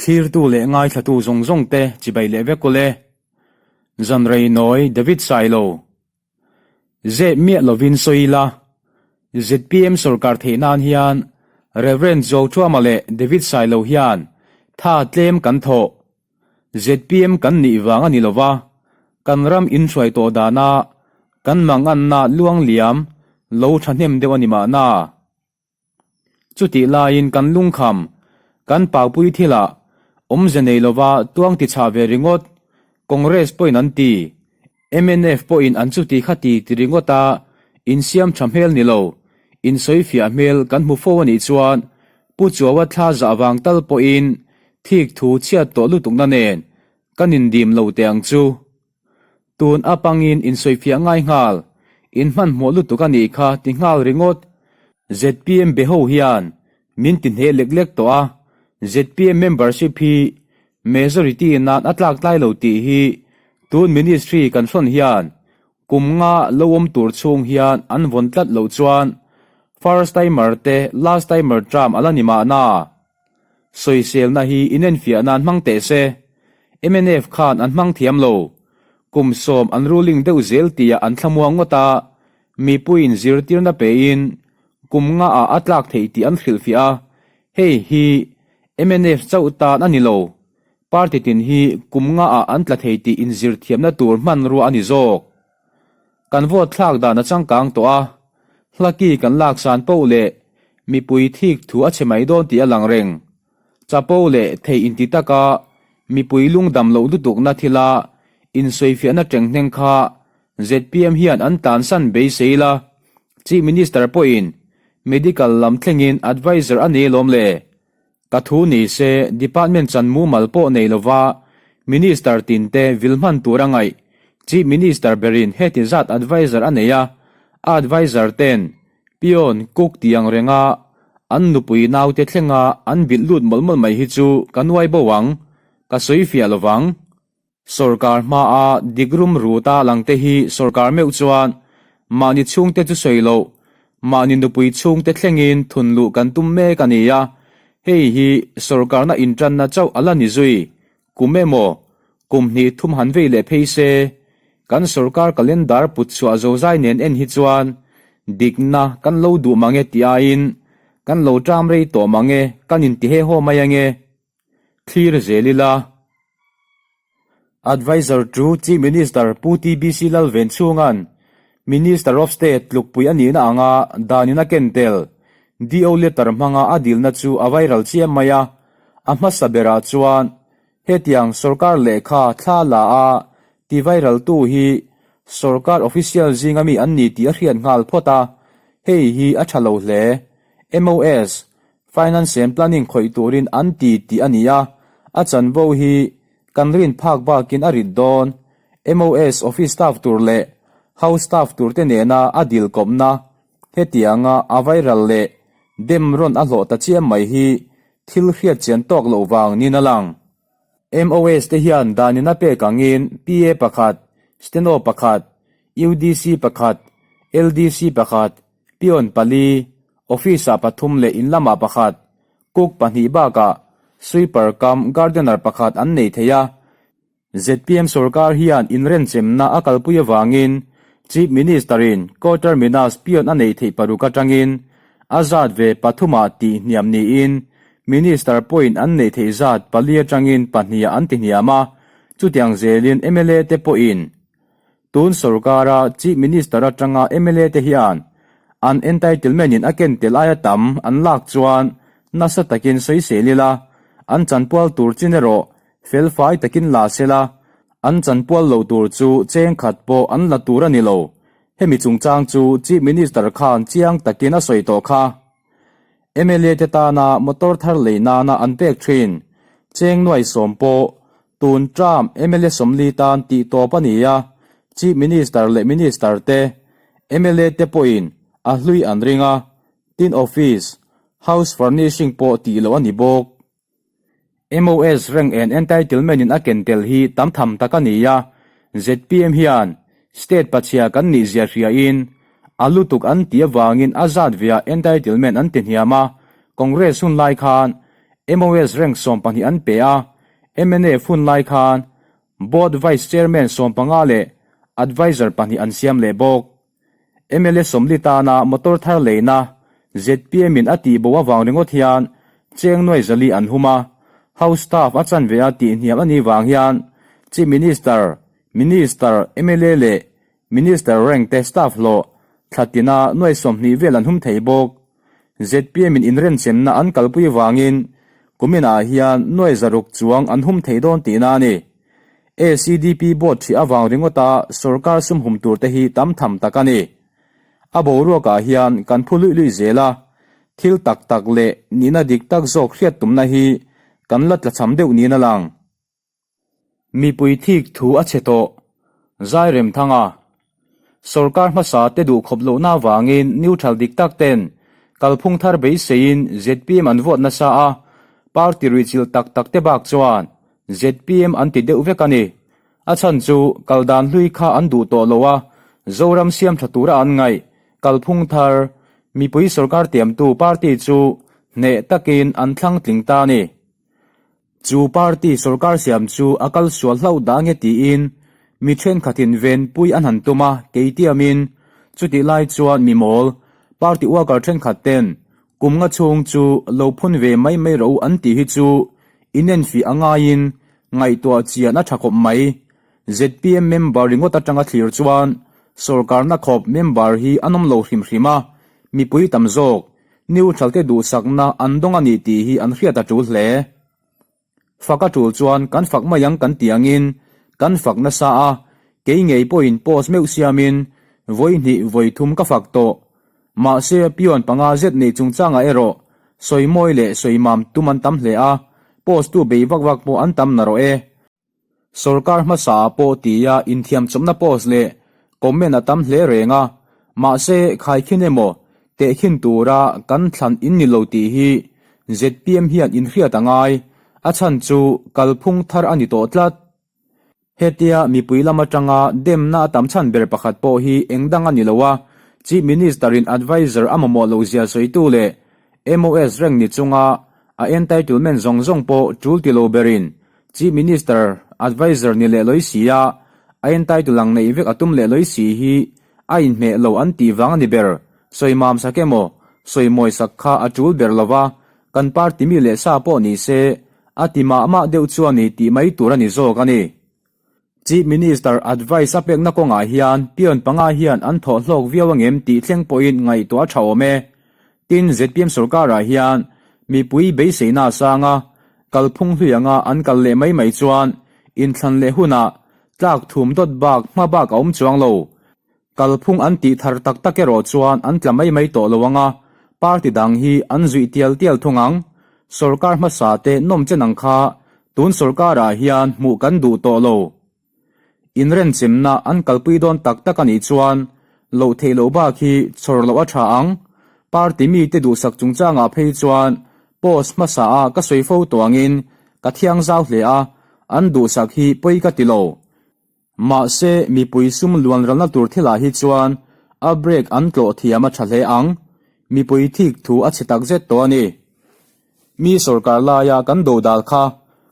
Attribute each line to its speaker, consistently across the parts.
Speaker 1: Thlirtu leh ngaithlatu zawng zawng te chibai leh vek ule. Zanrei nawi David Sailo. Zep miah lovin sawi ila, zpm sorkar theih nan hian Rev. Zoṭhuama leh David Sailo hian tha tlem kan thawh. Zpm kan nih vang a ni lova, kan ram inhruai tawh dana kan manganna luangliam lo thahnem deuh a ni mahna. Chutih laiin kan lungkham, kan paupui thilah awmze nei lova tuang ti chhah ve ringawt, Congress pawhin an ti, mnf pawhin an chuti kha ti ti ringawt a, insiam tha hmel ni lo, insawifiah hmel kan hmu fo a nih chuan Pu Chuaua thla zah vang tal pawhin thik thu chhiat tawh lutukna nen kan indim lo teh ang chu. Tun apangin insawifiah ngai nghal, in hmanhmawh lutuk a nih kha ti nghal ringawt. Zpm be ho hian min ti hneh lek lek tawh a, zpm membership hi majority nan a tlak tlai lo tih hi tun ministry kan hrawn hian kum nga lo awm tur chhung hian an vawn tlat loh chuan first timer te last timer term a la ni mahna. Sawiselna hi inenfiah nan hmang teh se. Mnf khan an hmang thiam lo. Kum sawm an ruling deuh zel tia an thlamuang ngawt a, mipuiin zirtirna pein kum nga ah a tlak theih tih an hrilhfiah a, hei hi mnf chauh tan a ni lo. Party tin hi kum nga ah an tla thei tih inzirthiamna tur hmanrua a ni zawk. Kan vote thlak dan a changkang tawh a, hlaki kan lak san poh leh mipui thik thu a chhe mai dawn tih a lang reng. Chapo leh thei inti taka mipui lungdam loh lutukna thila insawifiahna tenghneng kha zpm hian an tlansan beisei la, Chief Minister pawhin medical lam thlengin adviser a nei alawm le. Ka thu ni se department chan mumal pawh nei lova Minister tin te vil hman tur a ngaih. Chief Minister berin heti zat adviser a nei a, a adviser ten peon, cook tih ang renga an nupui naute thlenga an bilh lut mawlh mawlh mai hi chu ka nuai bo ang, ka sawi fiah lovang. Sorkar hmaa dik rum ruta langte hi sorkar meuh chuan mahni chhungte chu sawi loh, mahni nupui chhungte thlengin thun luh kan tum mek a ni a, hei hi sorkarna intanna chauh a la ni zui. Kum emaw, kum hnih thum han vei leh phei se, kan sorkar calendar put chhuah zozai nen en hi chuan dikna kan lo duh mange tih aiin kan lo ṭam rei tawh mange kan inti he haw mai ange. Thlir zel ila. Adviser to Chief Minister Pu TBC Lalvenchhunga'n Minister of State tlukpui a nihna anga danin a ken tel DO letter hmanga a dilna chu a viral chiam mai a, a hmasa berah chuan hetiang sorkar lehkha thla la a ti viral tu hi sorkar official zinga mi an ni tih a hriat nghal phawt a, hei hi a tha lo hle. MOS Finance and Planning khawih turin an ti tih a ni a, a chanvo hi kan rin phak bakin a rit dawn. MOS office staff tur leh house staff turte nena a dil kawpna hetianga a viral leh dem rawn a hlawh ta chiam mai hi thil hriat chian tawk loh vang niin a lang. MOS te hian danin a pek angin PA pakhat, Steno pakhat, UDC pakhat, LDC pakhat, Peon pali, Office-ah pathum leh in lamah pakhat, cook pahnih bakah sweeper cum gardener pakhat an nei thei a. Zpm sorkar hian inrenchemna a kalpui avangin Chief Minister-in co-terminus peon a neih theih paruk atangin a zat ve pathumah tih hniam niin Minister pawhin an neih theih zat pali atangin pahniha an ti hniam a, chutiang zelin mla te pawhin Tun sorkara Chief Minister atanga mla te hian an entitlement in a ken tel aia tam an lak chuan nasa takin sawisel ila, an chanpual tur chin erawh felfai takin la sela, an chanpual lo tur chu cheng khat pawh an la tur a ni lo. Hemi chungchang chu Chief Minister khan chiang takin a sawi tawh kha. Mla te tana motor thar lei nana an pek thin cheng nuai sawm pawh Tun term mla sawmli tan tih tawp a ni a, Chief Minister leh Minister te, mla te pawhin a hlui an ring a, tin office, house furnishing pawh tih loh a ni bawk. MOS rank and entitlement in a ken tel hi tam tham tak a ni a, zpm hian state pachhia kan nih zia hriain a lutuk an tih avangin a zat veah entitlement an ti hniam a, Congress hun lai khan. MOS rank 12 an pe a, mnf hun lai khan Board Vice Chairman 15 leh Adviser pahnih an siam leh bawk. Mla 40 tana motor thar leina zpm in a tihbo avang ringawt hian cheng nuai 400 an hum a, House staff a chanve a tihhniam a nih vang hian Chief Minister, Minister, mla leh Minister rank te staff hlawh thla tina nuai 20 vel an hum thei bawk. Zpm in inrenchemna an kalpui vangin kuminah hian nuai 600 chuang an hum thei dawn tihna a ni. ACDP board ṭhi avang ringawta sorkar sum hum tur te hi tam tham tak a ni. A boruakah hian kan phu luih luih zel a, thil tak tak leh nihna dik tak zawk hriat tumna hi kan la tlachham deuh niin a lang. Mipui thik thu a chhe tawh. Zairemthanga Sorkar hmasa te duh khawp lohna avangin neutral dik tak ten kalphung thar beiseiin zpm an vote nasa a, party ruihchilh tak tak te bak chuan zpm an ti deuh vek a ni. A chhan chu kal dan hlui kha an duh tawh lo a, Zoram siam tha tura an ngaih kalphung thar mipui sorkar tiamtu party chu hneh takin an thlang tling ta a ni. Chu party sorkar siam chu a kal sual hlauh dah nge tiin mi thenkhatin venpui an han tum a, kei tiamin chutih lai chuan mi mawl party worker thenkhat ten kum nga chhung chu lo phun ve mai mai rawh u an tih hi chu inenfih a ngaiin ngaihtuah chian a tha khawp mai. Zpm member ringawt atanga thlir chuan sorkarna khawp member hi an awm lo hrim hrim a, mipui tam zawk Neutral te duhsakna an dawng a ni tih hi an hriat a tul hle. Fak a tul chuan kan fak mai ang kan tih angin kan fak nasa a, kei ngei pawhin post meuh siamin vawi hnih vawi thum ka fak tawh. Mahse pion panga zet nei chungchangah erawh sawi mawi leh sawi mam tum an tam hle a, post tu bei vak vak pawh an tam narawh e. Sorkar hmasa ah pawh tia inthiamchawpna post leh comment a tam hle reng a, mahse khaikhin emaw tehkhin tura kan thlan in ni lo tih hi zpm hian inhriat a ngai, a chhan chu kalphung thar a ni tawh tlat. Hetia mipui lam atanga demna a tam chhan ber pakhat pawh hi eng dang a ni lo a, Chief Minister in adviser a mamawh loh zia sawitu leh MOS reng ni chunga a entitlement zawng zawng pawh tul ti lo berin Chief Minister Adviser ni leh lawi si a, a entitle ang neih vek a tum leh lawi si hi a inhmeh lo an tih vang a ni ber. Sawi mam sak emaw, sawi mawi sak kha a tul ber lo va, kan party mi leh sa pawh ni se, a ti mah mah deuh chu a ni tih mai tur a ni zawk a ni. Chief Minister advice a pekna kawngah hian peon panga hian an thawh hlawk viau angem tih thleng pawhin ngaihtuah a tha awm e. Tin, zpm sorkarah hian mipui beiseina a sang a, kalphung hlui anga an kal leh mai mai chuan inthlan leh hunah tlak thum dawt bak hma bak a awm chuang lo. Kalphung an tih thar tak tak erawh chuan an tla mai mai tawh lo ang a, party dang hi an zuih tial tial thung ang. Sorkar hmasa te nawm chen ang kha tun sorkarah hian hmuh kan duh tawh lo. Inrenchemna an kalpui dawn tak tak a nih chuan loh theih loh bak hi chhawr loh a tha ang. Party mite duhsak chungchangah phei chuan post hmasa a ka sawi fo tawh angin ka thiang zau hle a, an duhsak hi pawi ka ti lo. Mahse, mipui sum luan ralna tur thilah hi chuan a brake an tlawh thiam a tha hle ang. Mipui thik thu a chhe takzet tawh a ni. Mi sorkar laia kan dodal kha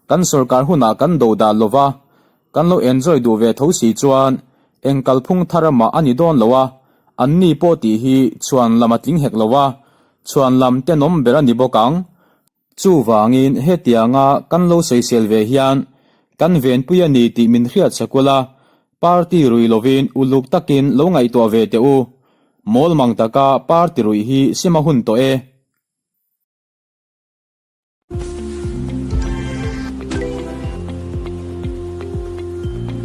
Speaker 1: kan sorkar hunah kan dodal lo va, kan lo enjoy duh ve tho si chuan eng kalphung thar amah a ni dawn lo a, anni pawh tih hi chhuan lam a tling hek lo a, chhuan lam tenawm ber a ni bawk ang. Chuvangin hetianga kan lo sawisel ve hian kan venpui a ni tih min hriat sakul a, party rui lovin uluk takin lo ngaihtuah ve teh u. Mawl mang taka party ruih hi sim a hun tawh e.